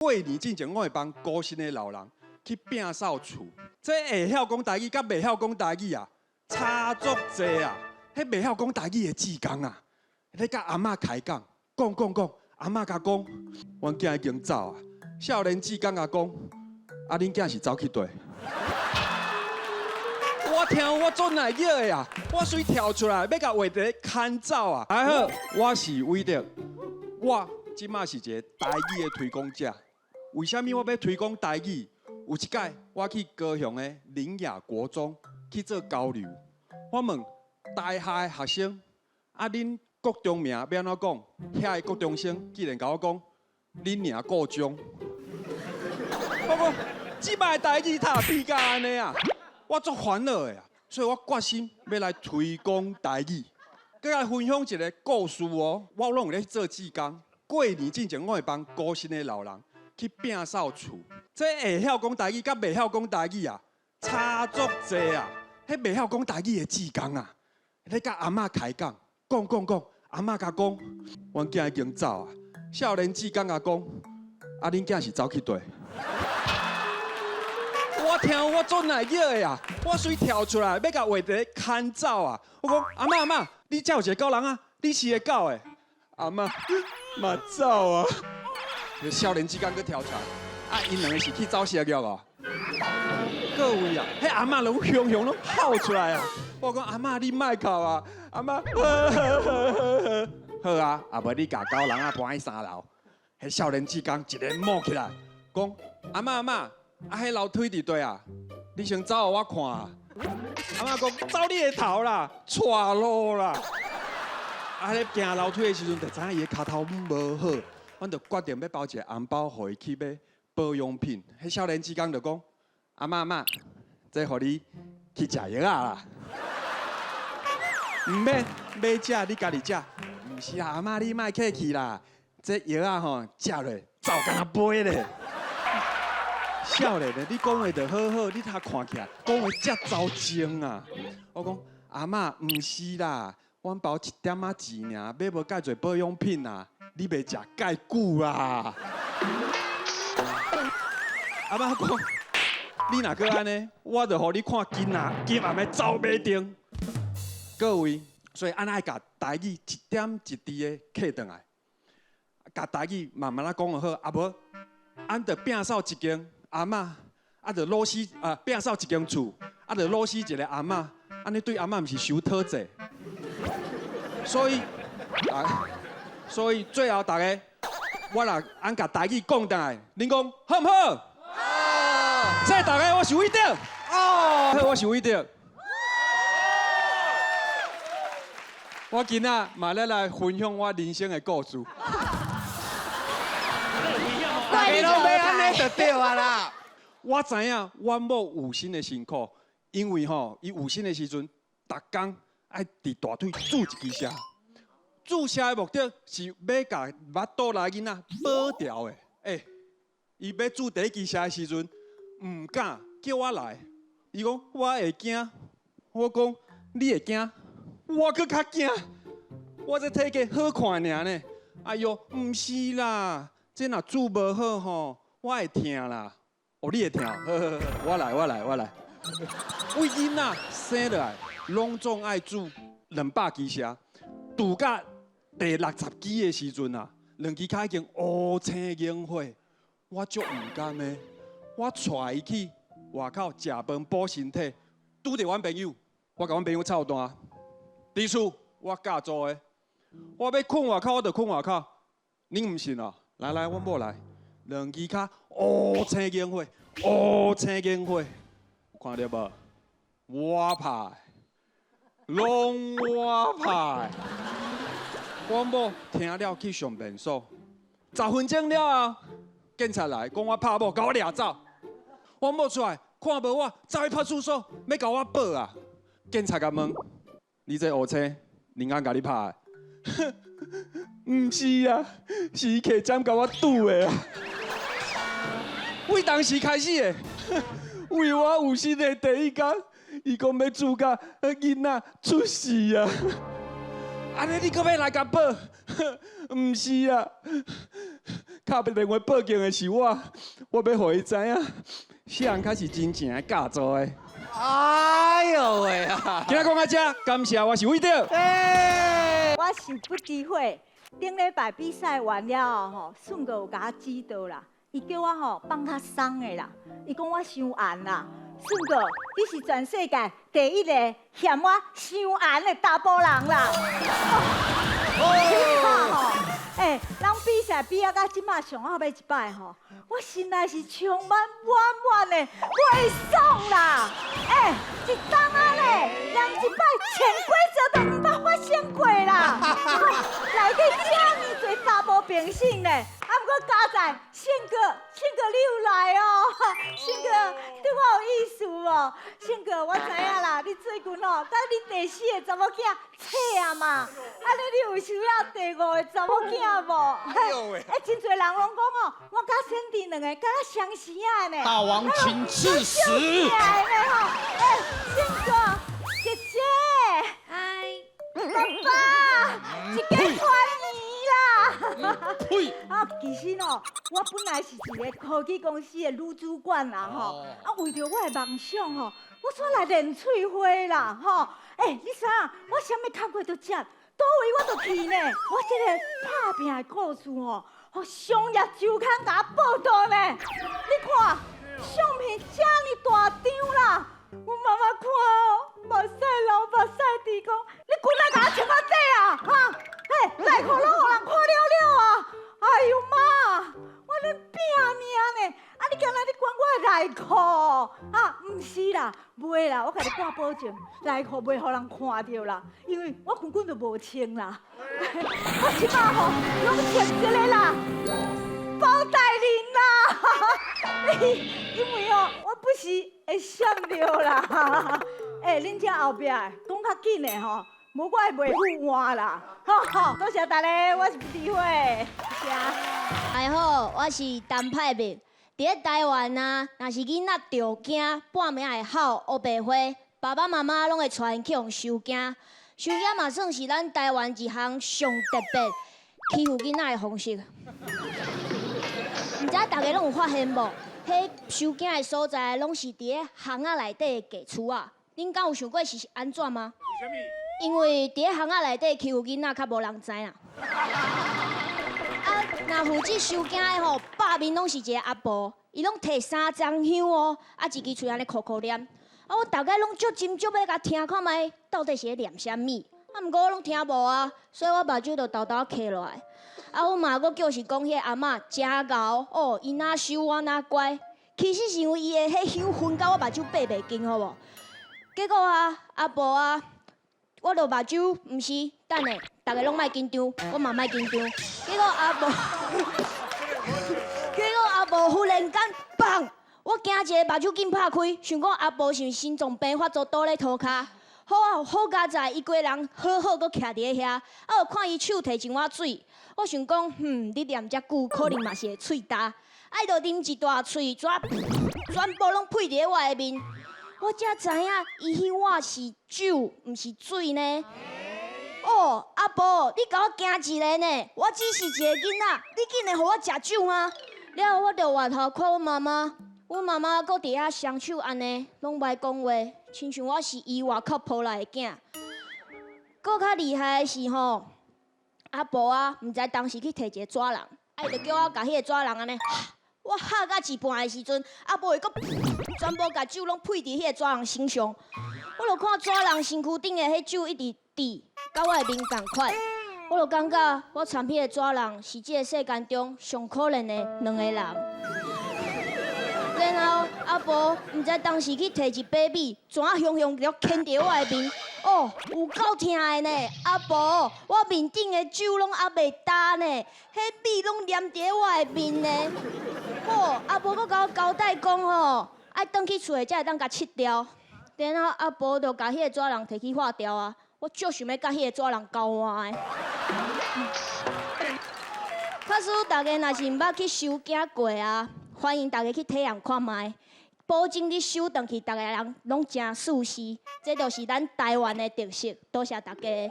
過年進前，我會幫孤身的老人去摒掃厝。這會曉講台語佮袂曉講台語啊，差足濟啊！彼袂曉講台語的志工啊，咧佮阿嬤開講，講講講，阿嬤共講，阮囝已經走啊。少年志工共講，啊，恁囝是走去佗？我聽我足難叫的啊，我隨跳出來欲共話題牽走啊。還好，我是偉德，我這馬是一个台語的推廣者。為啥物我欲推廣台語？有一擺我去高雄的苓雅國中去做交流，我問台下的學生，啊，恁國中名欲按怎講？遐个國中生竟然共我講，恁娘顧中。我講，這擺台語讀變甲按呢啊！我足煩惱的啊，所以我決心欲來推廣台語。閣來分享一个故事哦，我攏有咧做志工。過年進前，我會幫孤身的老人去摒掃厝。這會曉講台語佮袂曉講台語啊，差足濟啊！彼袂曉講台語的志工啊，咧佮阿嬤開講，講講講，阿嬤共講，阮囝已經走啊。少年志工共講，啊，恁囝是走去佗？我聽我足難叫的啊，我隨跳出來欲共話題牽走啊！我講阿嬤阿嬤，你遮有一个狗人啊，你飼的狗的，阿嬤嘛走啊！少年志工閣跳出來，啊，𪜶兩个是去走踅藥哦。各位啊，彼阿嬤攏雄雄攏哭出來啊！我講阿嬤你莫哭啊，阿嬤好啊，啊無你共狗籠仔搬去三樓，彼少年志工一个冒起來，講阿嬤阿嬤。啊，彼樓梯佇佗啊？你先走予我看啊！阿嬤講走你的頭啦，𤆬路啦！啊，咧行樓梯的時陣，就知影伊的跤頭無好，阮就決定欲包一个紅包予伊去買保養品。彼少年志工就講：阿嬤阿嬤，這予你去食藥仔啦。毋免，欲食你家己食。毋是啦，阿嬤你莫客氣啦，這藥仔吼食落走敢若飛咧。少年的，你講話就好好，你頭看起來講話遮走精啊！我講阿嬤，毋是啦，阮包一點仔錢爾，買無蓋濟保養品啊，你袂食蓋久啦。阿嬤講，你若閣按呢，我就予你看今仔今暗的走馬燈。各位，所以按呢愛共台語一點一滴的客轉來，共台語慢慢仔講就好，啊無，按著摒掃一間阿嬤，啊，就滷死啊，摒掃一間厝，啊，就滷死一个阿嬤，按呢對阿嬤毋是傷討債。所以啊，所以最後逐家，我若按共台語講轉來，恁講好毋好？好。謝謝大家，我是偉德。哦，好，我是偉德。我今仔嘛咧來分享我人生的故事。大家攏欲按呢就對啊啦。我知影阮某有身的辛苦，因為吼，伊有身的時陣，逐工愛佇大腿注一支射，注射的目的是欲共腹肚內囡仔保牢的。欸，伊欲注第一支射的時陣，毋敢叫我來，伊講我會驚，我講你會驚，我閣較驚。我這體格好看爾呢。哎喲，毋是啦，這若注無好吼，我會疼啦。哦，你會疼？好好好，我來，我來，我來。為囡仔生落來，攏總愛注200支射，注到第60支的時陣啊，兩支跤已經烏青凝血，我足毋甘的，我帶伊去外口食飯補身體，拄著阮朋友，我共阮朋友臭彈，佇厝我教做的，我欲睏外口我就睏外口，恁毋信哦？來來，阮某來。兩支跤烏青凝血，烏青凝血，看著無？我拍，攏我拍。阮某聽了去上便所，10分鐘了後，警察來講我拍某，共我掠走。阮某出來看無我，走去派出所，欲共我報啊！警察共問：你這烏青，人敢共你拍的？毋是啊，是伊提針共我拄的啊！為當時開始的，為我有生的第一工，伊講欲注到囡仔出世啊！按呢你閣欲來共報？毋是啊，敲電話報警的是我，我欲予伊知影，啥人較是真正的教做的。哎喲喂啊！今仔講到這，感謝，我是偉德。我是不知火。頂禮拜比賽完了後吼，順哥有共我指導啦，伊叫我吼放較鬆的啦，伊講我傷絚啦。順哥，你是全世界第一個嫌我傷絚的查埔人啦。哦，欸，人比賽比啊，到這馬上後尾一擺吼，我心內是充滿滿滿的袂爽啦！欸，一冬仔咧，連一擺潛規則都毋捌發生過啦！內底遮爾濟查埔明星咧，啊，毋過佳哉，憲哥，憲哥你有來哦，憲哥對我有意思無？憲哥，我知影啦，你最近哦，佮你第四个查某囝扯啊嘛，按呢你有需要第五个查某囝無？欸，真濟人攏講哦，我佮仙弟兩个敢若相似仔呢。大王請吃屎！欸，憲哥，姐姐，嗨，爸爸，一家團圓啦！呸！啊，其實哦，我本來是一个科技公司的女主管啦，吼。啊，為著我的夢想吼，我煞來練翠花啦，吼。欸，你知影我啥物工課都接，佗位我都去呢。我這个拍拚的故事吼，予商業週刊共我報導呢。你看，相片遮爾大張啦，阮媽媽看哦，目屎流目屎滴講，你滾來共我穿較濟啊，哈！嘿，內褲攏予人看了了啊！哎喲媽，我咧拼命呢，啊你敢若咧管我的內褲啊？毋是啦，袂啦，我共你掛保證，內褲袂予人看著啦，因為我根本就無穿啦。我這擺吼攏穿這个啦，包大人啦，因為哦，我不時會閃著啦。欸，恁遮後壁的講較緊的吼，無我會袂赴換啦。好，多謝大家，我是不智慧，謝謝。大家好，我是陳派蜜。佇咧台灣啊，若是囡仔著驚，半暝會哭烏白花，爸爸媽媽攏會帶𪜶去予收驚。收驚嘛算是咱台灣一項上特別欺負囡仔的方式。毋知大家攏有發現無？彼收驚的所在攏是佇咧巷仔內底的假厝仔。恁敢有想過是按怎嗎？因為佇咧巷仔內底欺負囡仔較無人知啦。啊，若負責收驚的吼，百面攏是一个阿婆，伊攏提三張香哦，啊一支喙按呢苦苦念。啊，我逐擺攏足斟足欲共聽看覓，到底是咧念啥物？啊，毋過我攏聽無啊，所以我目睭就沓沓閉落來。啊，阮嘛閣叫是講彼个阿嬤誠𠢕哦，伊若收我若乖。其實是因為伊的彼香薰甲我目睭閉袂緊，好無？結果啊，阿婆啊，我就目睭毋是，等下，逐家攏莫緊張，我嘛莫緊張。結果阿婆忽然間，砰！我驚一个目睭緊拍開，想講阿婆是毋是心臟病發作倒咧塗跤。好啊，好佳哉，伊規人好好閣徛佇咧遐，啊，我看伊手提一碗水，我想講，哼，你念遮久，可能嘛是會喙焦。啊，伊就啉一大喙，全部攏噴佇咧我的面。我才知影，伊彼碗是酒，毋是水呢。哦，阿婆，你共我驚一个呢？我只是一个囡仔，你竟然予我食酒嗎？了後我就回頭看阮媽媽，阮媽媽閣佇遐雙手按呢，攏無愛講話，親像我是伊外口抱來的囝。閣較厲害的是吼，阿婆啊，毋知當時去提一个紙人，啊，伊就叫我共彼个紙人按呢，我喝到一半的時陣，阿婆會閣全部共酒攏噴佇彼个紙人身上。我就看紙人身軀頂的彼酒一直滴，佮我的面仝款。我就感覺我參彼個紙人是這个世間中上可憐的兩個人。然後阿婆毋知當時去提一把米，怎雄雄就牽著我的面，哦，有夠疼的呢！阿婆，我面頂的酒攏猶未焦呢，彼米攏黏佇我的面呢。哦，阿婆閣共我交代講吼，愛轉去厝內才會當共拭掉。然後阿婆就共彼个紙人提去化掉啊！我足想欲佮彼个紙人交換的。假使大家若是毋捌去收驚過啊，歡迎大家去體驗看覓，保證你收轉去，逐个人攏誠舒適。這就是咱台灣的特色。多謝大家。欸。